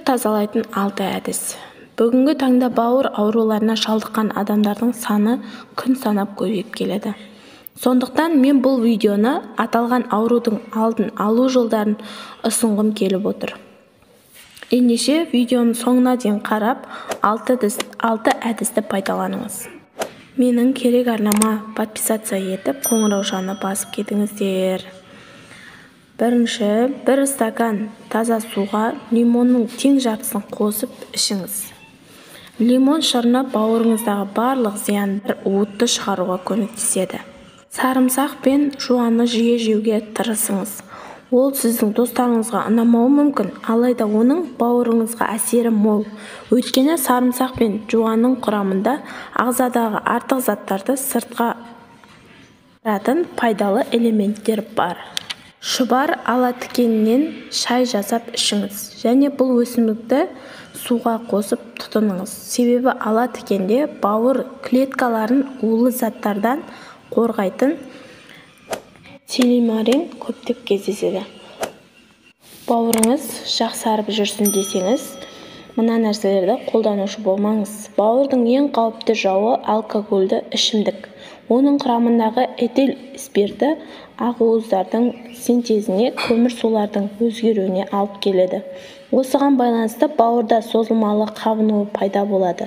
Тазалайтын 6 әдіс. Бүгінгі таңда бауыр ауруларына шалдыққан адамдардың саны күн санап көбейіп келеді. Сондықтан мен бұл видеоны аталған аурудың алдын алу жолдарын ұсынғым келіп отыр. Ендеше видеоның соңына дейін қарап, 6 әдісті пайдаланыңыз. Менің керек арнама подписаться етіп, қоңыраушаны басып кетіңіздер. Бірінші, 1 стакан таза суға лимонның тең жартысын қосып ішіңіз. Лимон шырыны бауырыңыздағы барлық зиянды уытты шығаруға көмектеседі. Сарымсақ пен жуаны жиі жеуге тырысыңыз. Ол сіздің достарыңызға ұнамауы мүмкін, алайда оның бауырыңызға әсері мол. Өйткені сарымсақ пен жуанның құрамында ағзадағы артық заттарды сыртқа шығаратын пайдалы элементтер бар. Шұбар алатікеннен шай жасап ішіңіз және бұл өсімдікті суға қосып тұтыныңыз. Себебі алатікенде бауыр клеткаларын улы заттардан қорғайтын силимарин көптеп кездеседі. Бауырыңыз жақсарып жүрсін десеңіз, мына нәрселерді қолданушы болмаңыз. Бауырдың ең қауіпті жауы алкогольді ішімдік. Оның құрамындағы этил спирті ақуыздардың синтезіне, көмірсулардың өзгеруіне алып келеді. Осыған байланысты бауырда созылмалы қабыну пайда болады.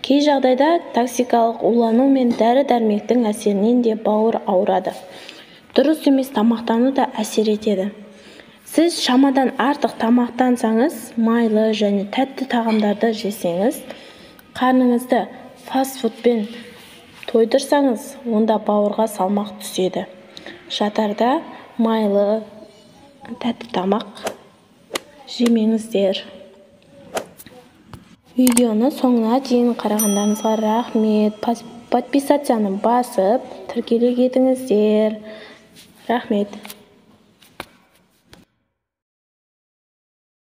Кей жағдайда токсикалық улану мен дәрі-дәрмектің әсерінен де бауыр ауырады. Дұрыс емес тамақтану да әсер етеді. Сіз шамадан артық тамақтансаңыз, майлы және тәтті тағамдарды жесеңіз, қарныңызды фастфудпен тойдырсаңыз, онда бауырға салмақ түседі. Жатарда майлы, тәтті тамақ жемеңіздер. Видеоны соңына дейін қарағандарыңызға рахмет. Подписацияны басып, тіркеле кетіңіздер. Рахмет.